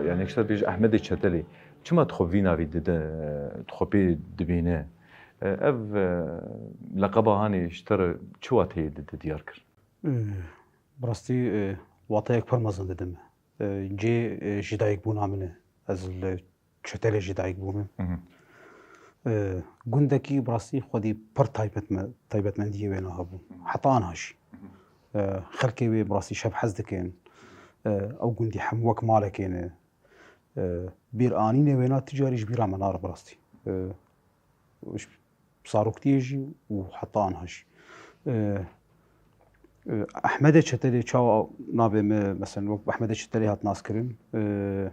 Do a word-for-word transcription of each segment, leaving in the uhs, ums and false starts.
Yani işte bêj Ehmedê Çetelê. Çima tu xwe vî navî dide, tu xwe pê dibîne? Ev, e, leqeba hanê ji te re çi wateyê dide diyar kir? Bi rastî, e, wateyek pir mezin dide me. E, cê, e, ji dayik bûna min e. Ez li Çetelê ji dayik bûme. Hı hı. E, gundekî bi rastî xwedî pir taybetme-, taybetmendiyê wêna hebû. Heta anha jî. E, xelkê wê bi rastî şev hez dikin. E, ew gundî hem wek malekê ne. E, bîr anînê wêna ti carî ji bîra me nare bi rastî. E, ji zaroktiyê jî û heta anha jî. E, e, Ehmedê Çetelê çawa navê me, mesela wek Ehmedê Çetelê hat naskirin. E,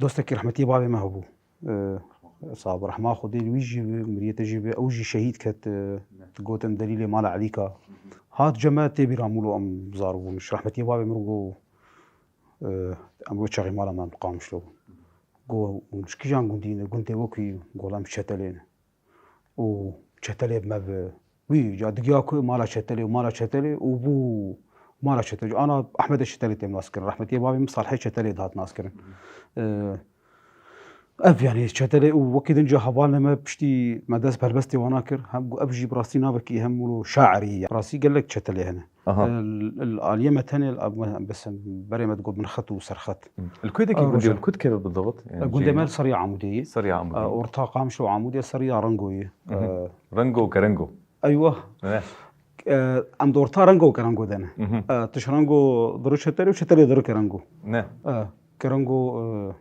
dostekî rehmetiyê bavê me hebû. E, sahib rehma Xwedê li wî jî bi, miriyete jî bi, ew jî şehîd ket, e, digotin delîlê mala Elîka. Hat cem me tê bîra mûlo em zar bûn. Ji rehmetiyê bavê min got, e, em wê çaxî mala me Qamişlo bûn. Got, hûn ji kîjan gundî ne? Gundê we ku yî? Got, em Çetelê ne. Û Çetelê bi me bi wî ca digiya ku mala Çetelê û mala Çetelê û bû mala Çetelê. Ana Ehmedê Çetelê têm naskirin. Rehmetiyê bavê min Salihê Çetelê dihat naskirin. E, ev yani Çetelê û wekî din ca hevalê me piştî me dest helbestê wana kir. Hem got ev jî bi rastî navekî hem wilo şairî ye. Rastî gelek Çetelê hene. Aha. Li, li aliyê me tenê, li, me, bes, berê me digot binxet û serxet. Li ku dekî gundê, li ku dikeve bi dawet? Yani gundê me li Seriya Amûdê ye. Seriya Amûdê. E, orta Qamişlo û Amûdê, Seriya Rengo ye. Hı hı. E, Rengo, Kerengo. Eywa. Evet. E, em di orta Rengo û Kerengo de ne. Hı hı. E, tu ji Rengo diro Çetelê û Çetelê diro Kerengo. Ne. E, Kerengo, e,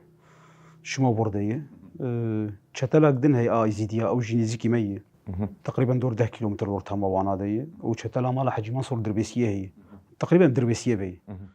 şima bordê ye. E, çetelek din heye a Îzîdiya, ew jî nêzîkî me ye. Hı hı. Teqrîben dor deh kîlometr orta me wana de ye. Û çetela mala Hecî Mansur Dirbêsiyê heye. Teqrîben Dirbêsiyê be ye. Hı hı.